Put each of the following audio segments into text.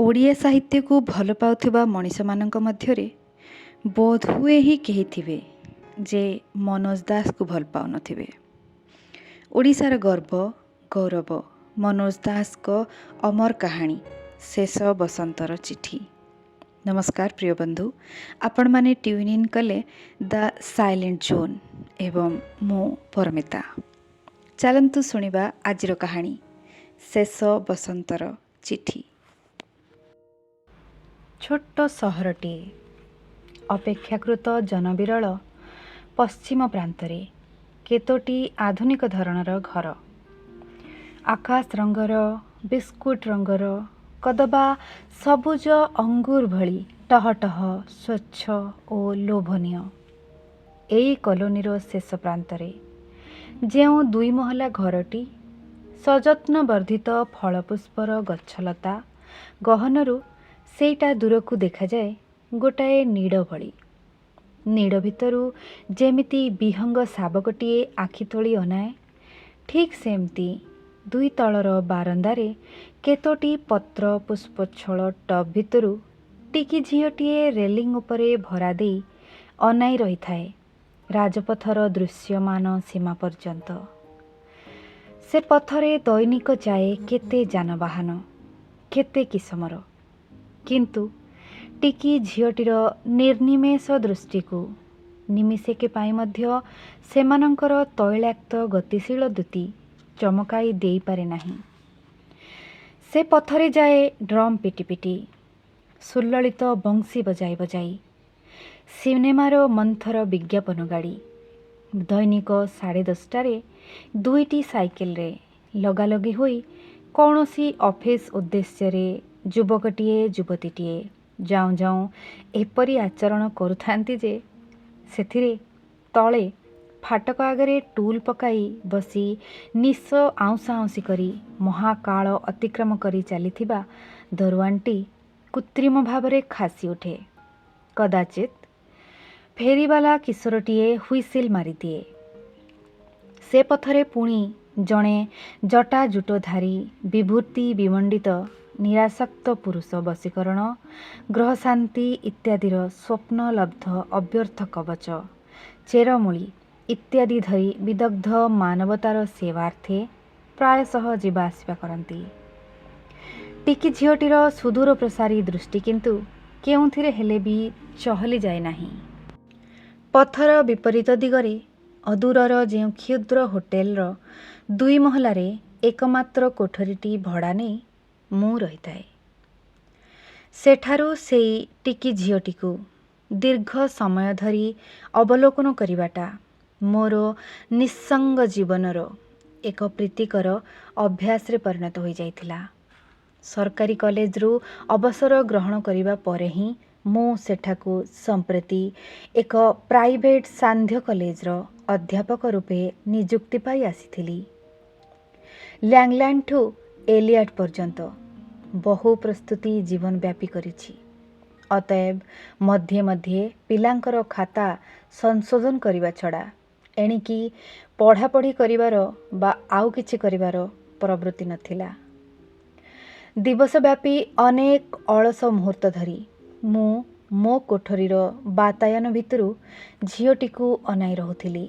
ଓଡ଼ିଆ ସାହିତ୍ୟକୁ ଭଲ ପାଉଥିବା ମଣିଷମାନଙ୍କ ମଧ୍ୟରେ ବୋଧହୁଏ ହିଁ କେହି ଥିବେ ଯେ ମନୋଜ ଦାସକୁ ଭଲ ପାଉନଥିବେ। ଓଡ଼ିଶାର ଗର୍ବ, ଗୌରବ ମନୋଜ ଦାସଙ୍କ ଅମର କାହାଣୀ ଶେଷ ବସନ୍ତର ଚିଠି। ନମସ୍କାର ପ୍ରିୟ ବନ୍ଧୁ, ଆପଣମାନେ ଟ୍ୟୁନ୍ ଇନ୍ କଲେ ଦ ସାଇଲେଣ୍ଟ ଜୋନ୍ ଏବଂ ମୁଁ ପରମିତା। ଚାଲନ୍ତୁ ଶୁଣିବା ଆଜିର କାହାଣୀ ଶେଷ ବସନ୍ତର ଚିଠି। ଛୋଟ ସହରଟିଏ, ଅପେକ୍ଷାକୃତ ଜନବିରଳ ପଶ୍ଚିମ ପ୍ରାନ୍ତରେ କେତୋଟି ଆଧୁନିକ ଧରଣର ଘର। ଆକାଶ ରଙ୍ଗର, ବିସ୍କୁଟ ରଙ୍ଗର, କଦବା ସବୁଜ ଅଙ୍ଗୁର ଭଳି ଟହଟହ ସ୍ୱଚ୍ଛ ଓ ଲୋଭନୀୟ। ଏଇ କଲୋନୀର ଶେଷ ପ୍ରାନ୍ତରେ ଯେଉଁ ଦୁଇ ମହଲା ଘରଟି ସଯତ୍ନ ବର୍ଦ୍ଧିତ ଫଳପୁଷ୍ପର ଗଛଲତା ଗହନରୁ ସେଇଟା ଦୂରକୁ ଦେଖାଯାଏ ଗୋଟାଏ ନୀଡ଼ ଭଳି। ନୀଡ଼ ଭିତରୁ ଯେମିତି ବିହଙ୍ଗ ଶାବକଟିଏ ଆଖି ତୋଳି ଅନାଏ, ଠିକ୍ ସେମିତି ଦୁଇ ତଳର ବାରନ୍ଦାରେ କେତୋଟି ପତ୍ର ପୁଷ୍ପୋଚ୍ଛଳ ଟବ୍ ଭିତରୁ ଟିକି ଝିଅଟିଏ ରେଲିଂ ଉପରେ ଭରା ଦେଇ ଅନାଇ ରହିଥାଏ ରାଜପଥର ଦୃଶ୍ୟମାନ ସୀମା ପର୍ଯ୍ୟନ୍ତ। ସେ ପଥରେ ଦୈନିକ ଯାଏ କେତେ ଯାନବାହନ, କେତେ କିସମର, କିନ୍ତୁ ଟିକି ଝିଅଟିର ନିର୍ନିମେଷ ଦୃଷ୍ଟିକୁ ନିମିଷେକେ ପାଇଁ ମଧ୍ୟ ସେମାନଙ୍କର ତୈଳାକ୍ତ ଗତିଶୀଳ ଦ୍ୟୁତି ଚମକାଇ ଦେଇପାରେ ନାହିଁ। ସେ ପଥରେ ଯାଏ ଡ୍ରମ୍ ପିଟି ପିଟି, ସୁଲଳିତ ବଂଶୀ ବଜାଇ ବଜାଇ ସିନେମାର ମନ୍ଥର ବିଜ୍ଞାପନ ଗାଡ଼ି। ଦୈନିକ 10:30ରେ ଦୁଇଟି ସାଇକେଲରେ ଲଗାଲଗି ହୋଇ କୌଣସି ଅଫିସ ଉଦ୍ଦେଶ୍ୟରେ ଯୁବକଟିଏ ଯୁବତୀଟିଏ ଯାଉଁ ଯାଉଁ ଏପରି ଆଚରଣ କରୁଥାନ୍ତି ଯେ ସେଥିରେ ତଳେ ଫାଟକ ଆଗରେ ଟୁଲ୍ ପକାଇ ବସି ନିଶ ଆଉଁସା ଆଉଁସି କରି ମହାକାଳ ଅତିକ୍ରମ କରି ଚାଲିଥିବା ଦରୱାନଟି କୃତ୍ରିମ ଭାବରେ ଖାସି ଉଠେ। କଦାଚିତ୍ ଫେରିବାଲା କିଶୋରଟିଏ ହୁଇସିଲ୍ ମାରିଦିଏ। ସେ ପଥରେ ପୁଣି ଜଣେ ଜଟାଜୁଟଧାରୀ ବିଭୂତି ବିମଣ୍ଡିତ ନିରାସକ୍ତ ପୁରୁଷ ବଶୀକରଣ, ଗ୍ରହଶାନ୍ତି ଇତ୍ୟାଦିର ସ୍ୱପ୍ନଲବ୍ଧ ଅବ୍ୟର୍ଥ କବଚ, ଚେରମୂଳି ଇତ୍ୟାଦି ଧରି ବିଦଗ୍ଧ ମାନବତାର ସେବାର୍ଥେ ପ୍ରାୟଶଃ ଯିବା ଆସିବା କରନ୍ତି। ଟିକି ଝିଅଟିର ସୁଦୂର ପ୍ରସାରୀ ଦୃଷ୍ଟି କିନ୍ତୁ କେଉଁଥିରେ ହେଲେ ବି ଚହଲି ଯାଏ ନାହିଁ। ପଥର ବିପରୀତ ଦିଗରେ ଅଦୂରର ଯେଉଁ କ୍ଷୁଦ୍ର ହୋଟେଲର ଦୁଇ ମହଲାରେ ଏକମାତ୍ର କୋଠରୀଟି ଭଡ଼ା ନେଇ ମୁଁ ରହିଥାଏ, ସେଠାରୁ ସେଇ ଟିକି ଝିଅଟିକୁ ଦୀର୍ଘ ସମୟ ଧରି ଅବଲୋକନ କରିବାଟା ମୋର ନିଃସଙ୍ଗ ଜୀବନର ଏକ ପ୍ରୀତିକର ଅଭ୍ୟାସରେ ପରିଣତ ହୋଇଯାଇଥିଲା। ସରକାରୀ କଲେଜରୁ ଅବସର ଗ୍ରହଣ କରିବା ପରେ ହିଁ ମୁଁ ସେଠାକୁ ସମ୍ପ୍ରତି ଏକ ପ୍ରାଇଭେଟ ସାନ୍ଧ୍ୟ କଲେଜର ଅଧ୍ୟାପକ ରୂପେ ନିଯୁକ୍ତି ପାଇ ଆସିଥିଲି। ଲ୍ୟାଙ୍ଗଲ୍ୟାଣ୍ଡଠୁ ଏଲିଆଟ୍ ପର୍ଯ୍ୟନ୍ତ ବହୁ ପ୍ରସ୍ତୁତି ଜୀବନବ୍ୟାପୀ କରିଛି। ଅତଏବ ମଧ୍ୟେ ମଧ୍ୟେ ପିଲାଙ୍କର ଖାତା ସଂଶୋଧନ କରିବା ଛଡ଼ା ଏଣିକି ପଢ଼ାପଢ଼ି କରିବାର ବା ଆଉ କିଛି କରିବାର ପ୍ରବୃତ୍ତି ନଥିଲା। ଦିବସବ୍ୟାପୀ ଅନେକ ଅଳସ ମୁହୂର୍ତ୍ତ ଧରି ମୁଁ ମୋ କୋଠରୀର ବାତାୟନ ଭିତରୁ ଝିଅଟିକୁ ଅନାଇ ରହୁଥିଲି।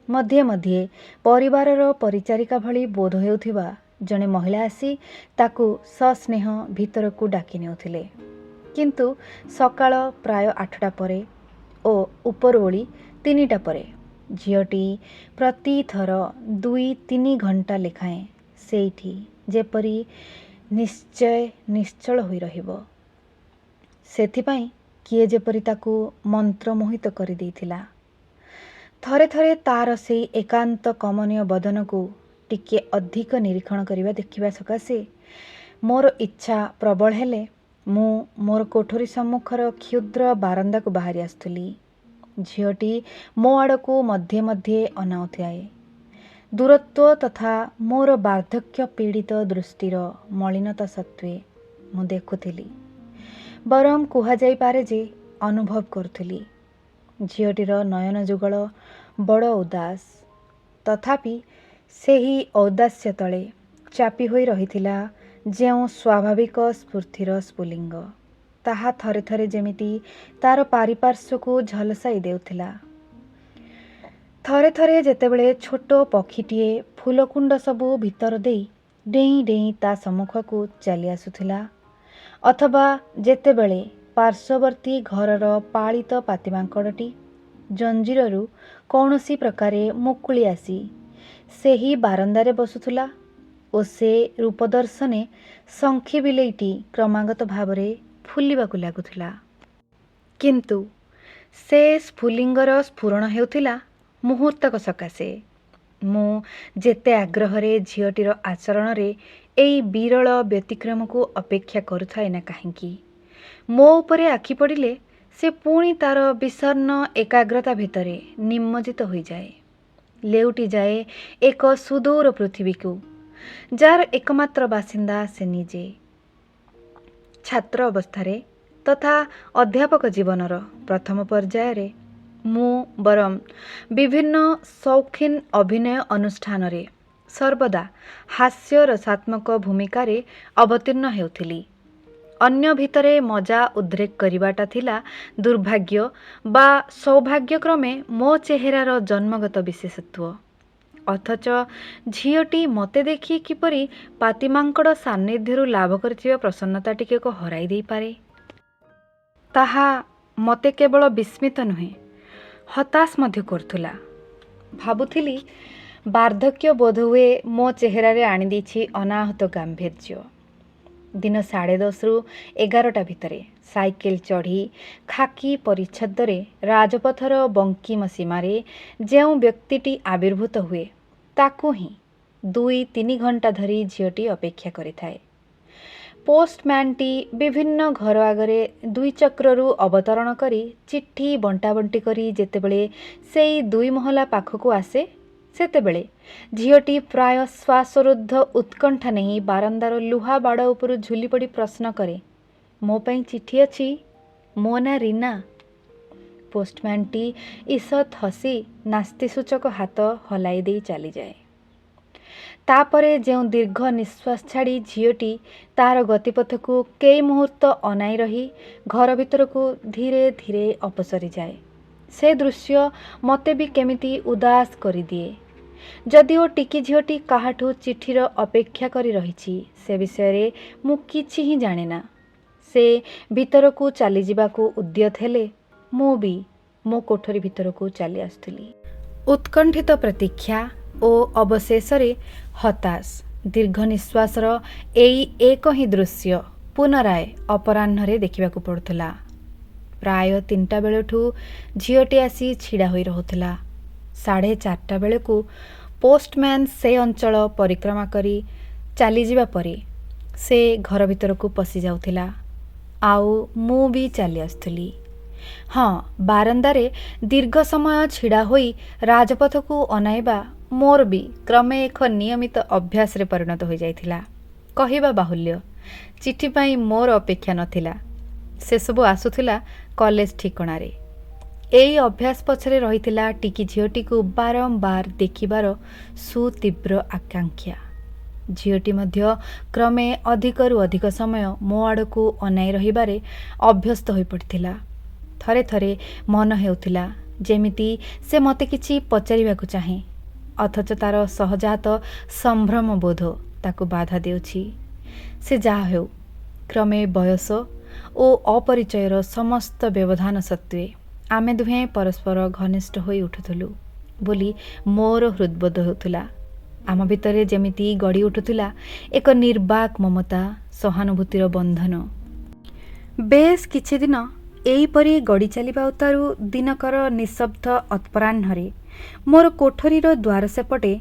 ମଧ୍ୟେ ମଧ୍ୟେ ପରିବାରର ପରିଚାରିକା ଭଳି ବୋଧ ହେଉଥିବା ଜଣେ ମହିଳା ଆସି ତାକୁ ସସ୍ନେହ ଭିତରକୁ ଡାକି ନେଉଥିଲେ। କିନ୍ତୁ ସକାଳ ପ୍ରାୟ 8ଟା ପରେ ଓ ଉପରଓଳି 3ଟା ପରେ ଝିଅଟି ପ୍ରତିଥର 2-3 ଘଣ୍ଟା ଲେଖାଏଁ ସେଇଠି ଯେପରି ନିଶ୍ଚୟ ନିଶ୍ଚଳ ହୋଇ ରହିବ, ସେଥିପାଇଁ କିଏ ଯେପରି ତାକୁ ମନ୍ତ୍ରମୋହିତ କରିଦେଇଥିଲା। ଥରେ ଥରେ ତାର ସେଇ ଏକାନ୍ତ କମନୀୟ ବଦନକୁ ଟିକିଏ ଅଧିକ ନିରୀକ୍ଷଣ କରିବା ଦେଖିବା ସକାଶେ ମୋର ଇଚ୍ଛା ପ୍ରବଳ ହେଲେ ମୁଁ ମୋର କୋଠରୀ ସମ୍ମୁଖର କ୍ଷୁଦ୍ର ବାରନ୍ଦାକୁ ବାହାରି ଆସୁଥିଲି। ଝିଅଟି ମୋ ଆଡ଼କୁ ମଧ୍ୟେ ମଧ୍ୟେ ଅନାଉଥାଏ। ଦୂରତ୍ୱ ତଥା ମୋର ବାର୍ଦ୍ଧକ୍ୟ ପୀଡ଼ିତ ଦୃଷ୍ଟିର ମଳିନତା ସତ୍ତ୍ୱେ ମୁଁ ଦେଖୁଥିଲି, ବରଂ କୁହାଯାଇପାରେ ଯେ ଅନୁଭବ କରୁଥିଲି ଝିଅଟିର ନୟନ ଯୁଗଳ ବଡ଼ ଉଦାସ। ତଥାପି ସେହି ଔଦାସ୍ୟ ତଳେ ଚାପି ହୋଇ ରହିଥିଲା ଯେଉଁ ସ୍ୱାଭାବିକ ସ୍ଫୂର୍ତ୍ତିର ସ୍ଫୁଲିଙ୍ଗ, ତାହା ଥରେ ଥରେ ଯେମିତି ତା'ର ପାରିପାର୍ଶ୍ୱକୁ ଝଲସାଇ ଦେଉଥିଲା। ଥରେ ଥରେ ଯେତେବେଳେ ଛୋଟ ପକ୍ଷୀଟିଏ ଫୁଲକୁଣ୍ଡ ସବୁ ଭିତର ଦେଇ ଡେଇଁ ଡେଇଁ ତା ସମ୍ମୁଖକୁ ଚାଲି ଆସୁଥିଲା, ଅଥବା ଯେତେବେଳେ ପାର୍ଶ୍ୱବର୍ତ୍ତୀ ଘରର ପାଳିତ ପାତିମାଙ୍କଡ଼ଟି ଜଞ୍ଜିରରୁ କୌଣସି ପ୍ରକାରେ ମୁକୁଳି ଆସି ସେହି ବାରନ୍ଦାରେ ବସୁଥିଲା ଓ ସେ ରୂପଦର୍ଶନେ ଶଙ୍ଖୀ ବିଲେଇଟି କ୍ରମାଗତ ଭାବରେ ଫୁଲିବାକୁ ଲାଗୁଥିଲା। କିନ୍ତୁ ସେ ସ୍ଫୁଲିଙ୍ଗର ସ୍ଫୁରଣ ହେଉଥିଲା ମୁହୂର୍ତ୍ତକ ସକାଶେ। ମୁଁ ଯେତେ ଆଗ୍ରହରେ ଝିଅଟିର ଆଚରଣରେ ଏଇ ବିରଳ ବ୍ୟତିକ୍ରମକୁ ଅପେକ୍ଷା କରୁଥାଏ ନା କାହିଁକି, ମୋ ଉପରେ ଆଖି ପଡ଼ିଲେ ସେ ପୁଣି ତା'ର ବିଷଣ୍ଣ ଏକାଗ୍ରତା ଭିତରେ ନିମଜ୍ଜିତ ହୋଇଯାଏ, ଲେଉଟିଯାଏ ଏକ ସୁଦୂର ପୃଥିବୀକୁ, ଯାହାର ଏକମାତ୍ର ବାସିନ୍ଦା ସେ ନିଜେ। ଛାତ୍ର ଅବସ୍ଥାରେ ତଥା ଅଧ୍ୟାପକ ଜୀବନର ପ୍ରଥମ ପର୍ଯ୍ୟାୟରେ ମୁଁ ବରଂ ବିଭିନ୍ନ ସୌଖିନ ଅଭିନୟ ଅନୁଷ୍ଠାନରେ ସର୍ବଦା ହାସ୍ୟରସାତ୍ମକ ଭୂମିକାରେ ଅବତୀର୍ଣ୍ଣ ହେଉଥିଲି। ଅନ୍ୟ ଭିତରେ ମଜା ଉଦ୍ରେକ କରିବାଟା ଥିଲା ଦୁର୍ଭାଗ୍ୟ ବା ସୌଭାଗ୍ୟକ୍ରମେ ମୋ ଚେହେରାର ଜନ୍ମଗତ ବିଶେଷତ୍ୱ। ଅଥଚ ଝିଅଟି ମୋତେ ଦେଖି କିପରି ପାତିମାଙ୍କଡ଼ ସାନ୍ନିଧ୍ୟରୁ ଲାଭ କରିଥିବା ପ୍ରସନ୍ନତା ଟିକକ ହରାଇ ଦେଇପାରେ, ତାହା ମୋତେ କେବଳ ବିସ୍ମିତ ନୁହେଁ, ହତାଶ ମଧ୍ୟ କରୁଥିଲା। ଭାବୁଥିଲି, ବାର୍ଦ୍ଧକ୍ୟ ବୋଧହୁଏ ମୋ ଚେହେରାରେ ଆଣିଦେଇଛି ଅନାହୂତ ଗାମ୍ଭୀର୍ଯ୍ୟ। ଦିନ 10:30ରୁ 11ଟା ଭିତରେ ସାଇକେଲ ଚଢ଼ି ଖାକି ପରିଚ୍ଛଦରେ ରାଜପଥର ବଙ୍କିମ ସୀମାରେ ଯେଉଁ ବ୍ୟକ୍ତିଟି ଆବିର୍ଭୂତ ହୁଏ, ତାକୁ ହିଁ 2-3 ଘଣ୍ଟା ଧରି ଝିଅଟି ଅପେକ୍ଷା କରିଥାଏ। ପୋଷ୍ଟମ୍ୟାନ୍ଟି ବିଭିନ୍ନ ଘର ଆଗରେ ଦ୍ୱିଚକ୍ରରୁ ଅବତରଣ କରି ଚିଠି ବଣ୍ଟାବଣ୍ଟି କରି ଯେତେବେଳେ ସେଇ ଦୁଇ ମହଲା ପାଖକୁ ଆସେ, ସେତେବେଳେ ଝିଅଟି ପ୍ରାୟ ଶ୍ୱାସରୁଦ୍ଧ ଉତ୍କଣ୍ଠା ନେଇ ବାରନ୍ଦାର ଲୁହା ବାଡ଼ ଉପରୁ ଝୁଲିପଡ଼ି ପ୍ରଶ୍ନ କରେ, "ମୋ ପାଇଁ ଚିଠି ଅଛି? ମୋ ନାଁ ରୀନା।" ପୋଷ୍ଟମ୍ୟାନ୍ଟି ଈଷତ୍ ହସି ନାସ୍ତିସୂଚକ ହାତ ହଲାଇ ଦେଇ ଚାଲିଯାଏ। ତା'ପରେ ଯେଉଁ ଦୀର୍ଘ ନିଶ୍ୱାସ ଛାଡ଼ି ଝିଅଟି ତା'ର ଗତିପଥକୁ କେଇ ମୁହୂର୍ତ୍ତ ଅନାଇ ରହି ଘର ଭିତରକୁ ଧୀରେ ଧୀରେ ଅପସରିଯାଏ, ସେ ଦୃଶ୍ୟ ମୋତେ ବି କେମିତି ଉଦାସ କରିଦିଏ। ଯଦିଓ ଟିକି ଝିଅଟି କାହାଠୁ ଚିଠିର ଅପେକ୍ଷା କରି ରହିଛି, ସେ ବିଷୟରେ ମୁଁ କିଛି ହିଁ ଜାଣେନା। ସେ ଭିତରକୁ ଚାଲିଯିବାକୁ ଉଦ୍ୟତ ହେଲେ ମୁଁ ବି ମୋ କୋଠରି ଭିତରକୁ ଚାଲି ଆସୁଥିଲି। ଉତ୍କଣ୍ଠିତ ପ୍ରତୀକ୍ଷା ଓ ଅବଶେଷରେ ହତାଶ ଦୀର୍ଘ ନିଶ୍ୱାସର ଏଇ ଏକ ହିଁ ଦୃଶ୍ୟ ପୁନରାୟ ଅପରାହ୍ନରେ ଦେଖିବାକୁ ପଡ଼ୁଥିଲା। ପ୍ରାୟ 3ଟା ବେଳଠୁ ଝିଅଟି ଆସି ଛିଡ଼ା ହୋଇ ରହୁଥିଲା। 4:30 ବେଳକୁ ପୋଷ୍ଟମ୍ୟାନ୍ ସେ ଅଞ୍ଚଳ ପରିକ୍ରମା କରି ଚାଲିଯିବା ପରେ ସେ ଘର ଭିତରକୁ ପଶିଯାଉଥିଲା, ଆଉ ମୁଁ ବି ଚାଲି ଆସୁଥିଲି। ହଁ, ବାରନ୍ଦାରେ ଦୀର୍ଘ ସମୟ ଛିଡ଼ା ହୋଇ ରାଜପଥକୁ ଅନାଇବା ମୋର ବି କ୍ରମେ ଏକ ନିୟମିତ ଅଭ୍ୟାସରେ ପରିଣତ ହୋଇଯାଇଥିଲା। କହିବା ବାହୁଲ୍ୟ, ଚିଠି ପାଇଁ ମୋର ଅପେକ୍ଷା ନଥିଲା। ସେସବୁ ଆସୁଥିଲା କଲେଜ ଠିକଣାରେ। ଏଇ ଅଭ୍ୟାସ ପଛରେ ରହିଥିଲା ଟିକି ଝିଅଟିକୁ ବାରମ୍ବାର ଦେଖିବାର ସୁତୀବ୍ର ଆକାଂକ୍ଷା। ଝିଅଟି ମଧ୍ୟ କ୍ରମେ ଅଧିକରୁ ଅଧିକ ସମୟ ମୋ ଆଡ଼କୁ ଅନାଇ ରହିବାରେ ଅଭ୍ୟସ୍ତ ହୋଇପଡ଼ିଥିଲା। ଥରେ ଥରେ ମନ ହେଉଥିଲା ଯେମିତି ସେ ମୋତେ କିଛି ପଚାରିବାକୁ ଚାହେଁ, ଅଥଚ ତା'ର ସହଜାତ ସମ୍ଭ୍ରମବୋଧ ତାକୁ ବାଧା ଦେଉଛି। ସେ ଯାହା ହେଉ, କ୍ରମେ ବୟସ ଓ ଅପରିଚୟର ସମସ୍ତ ବ୍ୟବଧାନ ସତ୍ତ୍ୱେ ଆମେ ଦୁହେଁ ପରସ୍ପର ଘନିଷ୍ଠ ହୋଇ ଉଠୁଥିଲୁ ବୋଲି ମୋର ହୃଦ୍ବୋଧ ହେଉଥିଲା। ଆମ ଭିତରେ ଯେମିତି ଗଢ଼ି ଉଠୁଥିଲା ଏକ ନିର୍ବାକ ମମତା, ସହାନୁଭୂତିର ବନ୍ଧନ। ବେଶ୍ କିଛିଦିନ ଏଇପରି ଗଡ଼ି ଚାଲିବା ଉତ୍ତାରୁ ଦିନକର ନିଃଶବ୍ଦ ଅପରାହ୍ନରେ ମୋର କୋଠରିର ଦ୍ୱାର ସେପଟେ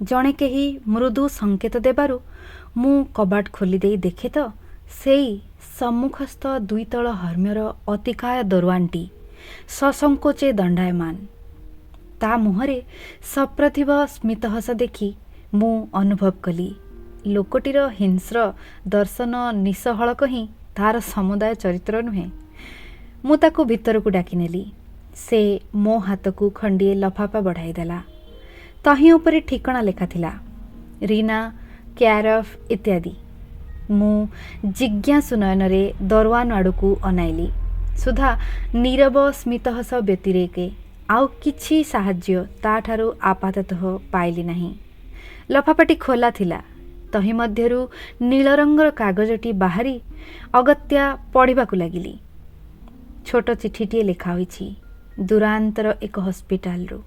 ଜଣେ କେହି ମୃଦୁ ସଙ୍କେତ ଦେବାରୁ ମୁଁ କବାଟ ଖୋଲିଦେଇ ଦେଖେ ତ ସେଇ ସମ୍ମୁଖସ୍ଥ ଦ୍ୱିତଳ ହର୍ମ୍ୟର ଅତିକାୟ ଦରୱାନଟି ସସଙ୍କୋଚେ ଦଣ୍ଡାୟମାନ। ତା ମୁହଁରେ ସପ୍ରତିଭ ସ୍ମିତହସ ଦେଖି ମୁଁ ଅନୁଭବ କଲି, ଲୋକଟିର ହିଂସ୍ର ଦର୍ଶନ ନିଶ ହଳକ ହିଁ ତା'ର ସମୁଦାୟ ଚରିତ୍ର ନୁହେଁ। ମୁଁ ତାକୁ ଭିତରକୁ ଡାକିନେଲି। ସେ ମୋ ହାତକୁ ଖଣ୍ଡିଏ ଲଫାପା ବଢ଼ାଇଦେଲା। ତହିଁ ଉପରେ ଠିକଣା ଲେଖାଥିଲା, ରୀନା, କେୟାର ଅଫ୍ ଇତ୍ୟାଦି। ମୁଁ ଜିଜ୍ଞାସୁ ନୟନରେ ଦରୱାନ ଆଡ଼କୁ ଅନାଇଲି। ସୁଦ୍ଧା ନୀରବ ସ୍ମିତହସ ବ୍ୟତିରେକେ ଆଉ କିଛି ସାହାଯ୍ୟ ତା'ଠାରୁ ଆପାତତଃ ପାଇଲି ନାହିଁ। ଲଫାପାଟି ଖୋଲା ଥିଲା। ତହିଁ ମଧ୍ୟରୁ ନୀଳ ରଙ୍ଗର କାଗଜଟି ବାହାରି ଅଗତ୍ୟା ପଢ଼ିବାକୁ ଲାଗିଲି। ଛୋଟ ଚିଠିଟିଏ ଲେଖା ହୋଇଛି ଦୂରାନ୍ତର ଏକ ହସ୍ପିଟାଲରୁ।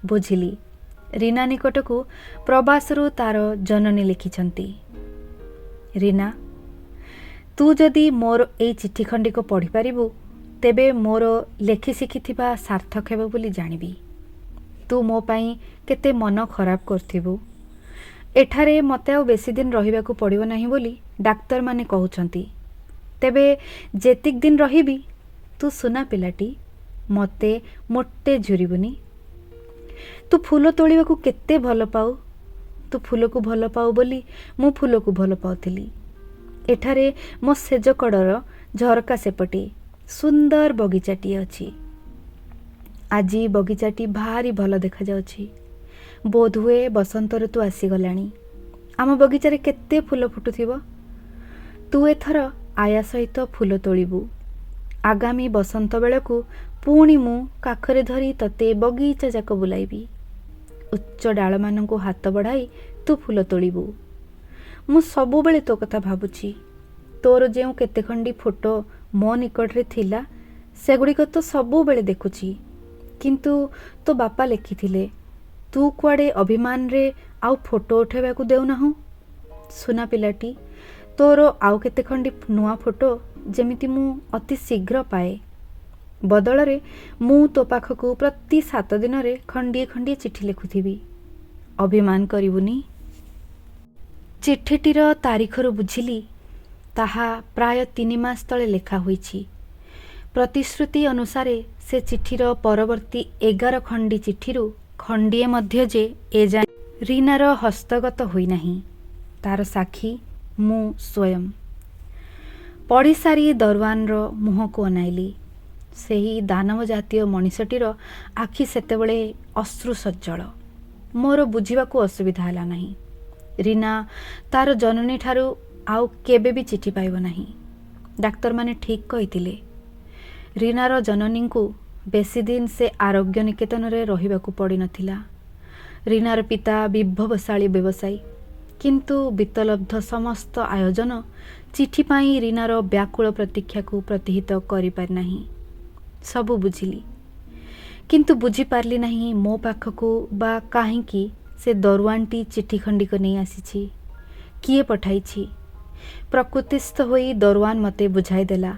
ବୁଝିଲି, ରୀନା ନିକଟକୁ ପ୍ରବାସରୁ ତା'ର ଜନନୀ ଲେଖିଛନ୍ତି। ରୀନା, ତୁ ଯଦି ମୋର ଏଇ ଚିଠି ଖଣ୍ଡିକ ପଢ଼ିପାରିବୁ, ତେବେ ମୋର ଲେଖି ଶିଖିଥିବା ସାର୍ଥକ ହେବ ବୋଲି ଜାଣିବି। ତୁ ମୋ ପାଇଁ କେତେ ମନ ଖରାପ କରିଥିବୁ। ଏଠାରେ ମୋତେ ଆଉ ବେଶୀ ଦିନ ରହିବାକୁ ପଡ଼ିବ ନାହିଁ ବୋଲି ଡାକ୍ତରମାନେ କହୁଛନ୍ତି। ତେବେ ଯେତିକି ଦିନ ରହିବି, ତୁ ସୁନା ପିଲାଟି, ମୋତେ ମୋଟେ ଝୁରିବୁନି। ତୁ ଫୁଲ ତୋଳିବାକୁ କେତେ ଭଲ ପାଉ। ତୁ ଫୁଲକୁ ଭଲ ପାଉ ବୋଲି ମୁଁ ଫୁଲକୁ ଭଲ ପାଉଥିଲି। ଏଠାରେ ମୋ ଶେଯ କଡ଼ର ଝରକା ସେପଟେ ସୁନ୍ଦର ବଗିଚାଟିଏ ଅଛି। ଆଜି ବଗିଚାଟି ଭାରି ଭଲ ଦେଖାଯାଉଛି। ବୋଧହୁଏ ବସନ୍ତ ଋତୁ ଆସିଗଲାଣି। ଆମ ବଗିଚାରେ କେତେ ଫୁଲ ଫୁଟୁଥିବ। ତୁ ଏଥର ଆୟା ସହିତ ଫୁଲ ତୋଳିବୁ। ଆଗାମୀ ବସନ୍ତ ବେଳକୁ ପୁଣି ମୁଁ କାଖରେ ଧରି ତତେ ବଗିଚା ଯାକ ବୁଲାଇବି। ଉଚ୍ଚ ଡାଳମାନଙ୍କୁ ହାତ ବଢ଼ାଇ ତୁ ଫୁଲ ତୋଳିବୁ। ମୁଁ ସବୁବେଳେ ତୋ କଥା ଭାବୁଛି। ତୋର ଯେଉଁ କେତେ ଖଣ୍ଡି ଫଟୋ ମୋ ନିକଟରେ ଥିଲା, ସେଗୁଡ଼ିକ ତ ସବୁବେଳେ ଦେଖୁଛି। କିନ୍ତୁ ତୋ ବାପା ଲେଖିଥିଲେ, ତୁ କୁଆଡ଼େ ଅଭିମାନରେ ଆଉ ଫଟୋ ଉଠାଇବାକୁ ଦେଉନାହୁଁ। ସୁନା ପିଲାଟି, ତୋର ଆଉ କେତେ ଖଣ୍ଡି ନୂଆ ଫଟୋ ଯେମିତି ମୁଁ ଅତି ଶୀଘ୍ର ପାଏ। ବଦଳରେ ମୁଁ ତୋ ପାଖକୁ ପ୍ରତି 7 ଦିନରେ ଖଣ୍ଡିଏ ଖଣ୍ଡିଏ ଚିଠି ଲେଖୁଥିବି। ଅଭିମାନ କରିବୁନି। ଚିଠିଟିର ତାରିଖରୁ ବୁଝିଲି, ତାହା ପ୍ରାୟ 3 ମାସ ତଳେ ଲେଖା ହୋଇଛି। ପ୍ରତିଶ୍ରୁତି ଅନୁସାରେ ସେ ଚିଠିର ପରବର୍ତ୍ତୀ 11 ଖଣ୍ଡି ଚିଠିରୁ ଖଣ୍ଡିଏ ମଧ୍ୟ ଯେ ଏଯାଏ ରୀନାର ହସ୍ତଗତ ହୋଇନାହିଁ, ତାର ସାକ୍ଷୀ ମୁଁ ସ୍ୱୟଂ। ପଢ଼ିସାରି ଦରୱାନର ମୁହଁକୁ ଅନାଇଲି। ସେହି ଦାନବ ଜାତୀୟ ମଣିଷଟିର ଆଖି ସେତେବେଳେ ଅଶ୍ରୁସଜ୍ଜଳ। ମୋର ବୁଝିବାକୁ ଅସୁବିଧା ହେଲା ନାହିଁ, ରୀନା ତାର ଜନନୀଠାରୁ ଆଉ କେବେ ବି ଚିଠି ପାଇବ ନାହିଁ। ଡାକ୍ତରମାନେ ଠିକ୍ କହିଥିଲେ, ରୀନାର ଜନନୀଙ୍କୁ ବେଶୀ ଦିନ ସେ ଆରୋଗ୍ୟ ନିକେତନରେ ରହିବାକୁ ପଡ଼ିନଥିଲା। ରୀନାର ପିତା ବିଭବଶାଳୀ ବ୍ୟବସାୟୀ, କିନ୍ତୁ ବିତ୍ତଲବ୍ଧ ସମସ୍ତ ଆୟୋଜନ ଚିଠି ପାଇଁ ରୀନାର ବ୍ୟାକୁଳ ପ୍ରତୀକ୍ଷାକୁ ପ୍ରତିହିତ କରିପାରିନାହିଁ। ସବୁ ବୁଝିଲି, କିନ୍ତୁ ବୁଝିପାରିଲି ନାହିଁ ମୋ ପାଖକୁ ବା କାହିଁକି ସେ ଦରୱାନଟି ଚିଠି ଖଣ୍ଡିକ ନେଇ ଆସିଛି, କିଏ ପଠାଇଛି। ପ୍ରକୃତିସ୍ଥ ହୋଇ ଦରୱାନ ମୋତେ ବୁଝାଇଦେଲା,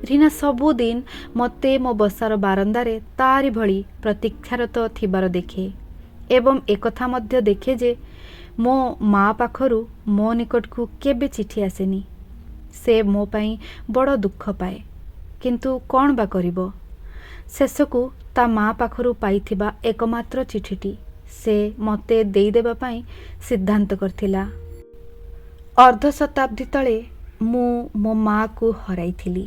ରୀନା ସବୁଦିନ ମୋତେ ମୋ ବସାର ବାରନ୍ଦାରେ ତାରି ଭଳି ପ୍ରତୀକ୍ଷାରତ ଥିବାର ଦେଖେ ଏବଂ ଏକଥା ମଧ୍ୟ ଦେଖେ ଯେ ମୋ ମା ପାଖରୁ ମୋ ନିକଟକୁ କେବେ ଚିଠି ଆସେନି। ସେ ମୋ ପାଇଁ ବଡ଼ ଦୁଃଖ ପାଏ, କିନ୍ତୁ କ'ଣ ବା କରିବ। ଶେଷକୁ ତା ମା ପାଖରୁ ପାଇଥିବା ଏକମାତ୍ର ଚିଠିଟି ସେ ମୋତେ ଦେଇଦେବା ପାଇଁ ସିଦ୍ଧାନ୍ତ କରିଥିଲା। ଅର୍ଦ୍ଧ ଶତାବ୍ଦୀ ତଳେ ମୁଁ ମୋ ମାଆକୁ ହରାଇଥିଲି।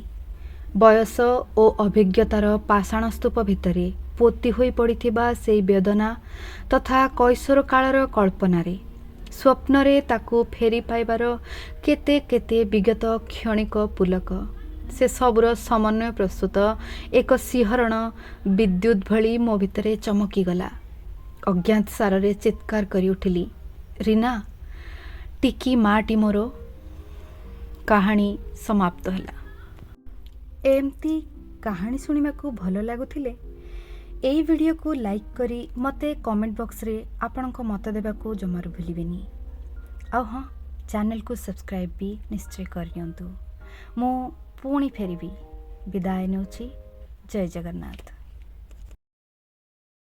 ବୟସ ଓ ଅଭିଜ୍ଞତାର ପାଷାଣ ସ୍ତୂପ ଭିତରେ ପୋତି ହୋଇ ପଡ଼ିଥିବା ସେଇ ବେଦନା ତଥା କୈଶୋର କାଳର କଳ୍ପନାରେ, ସ୍ୱପ୍ନରେ ତାକୁ ଫେରି ପାଇବାର କେତେ କେତେ ବିଗତ କ୍ଷଣିକ ପୁଲକ, ସେ ସବୁର ସମନ୍ୱୟ ପ୍ରସ୍ତୁତ ଏକ ଶିହରଣ ବିଦ୍ୟୁତ୍ ଭଳି ମୋ ଭିତରେ ଚମକିଗଲା। ଅଜ୍ଞାତ ସାରରେ ଚିତ୍କାର କରି ଉଠିଲି, ରୀନା, ଟିକି ମାଟି ମୋର। କାହାଣୀ ସମାପ୍ତ ହେଲା। ଏମିତି କାହାଣୀ ଶୁଣିବାକୁ ଭଲ ଲାଗୁଥିଲେ ଏଇ ଭିଡ଼ିଓକୁ ଲାଇକ୍ କରି ମୋତେ କମେଣ୍ଟ ବକ୍ସରେ ଆପଣଙ୍କ ମତ ଦେବାକୁ ଜମାରୁ ଭୁଲିବେନି। ଆଉ ହଁ, ଚ୍ୟାନେଲକୁ ସବସ୍କ୍ରାଇବ୍ ବି ନିଶ୍ଚୟ କରିନିଅନ୍ତୁ। ମୁଁ ପୁଣି ଫେରିବି। ବିଦାୟ ନେଉଛି। ଜୟ ଜଗନ୍ନାଥ।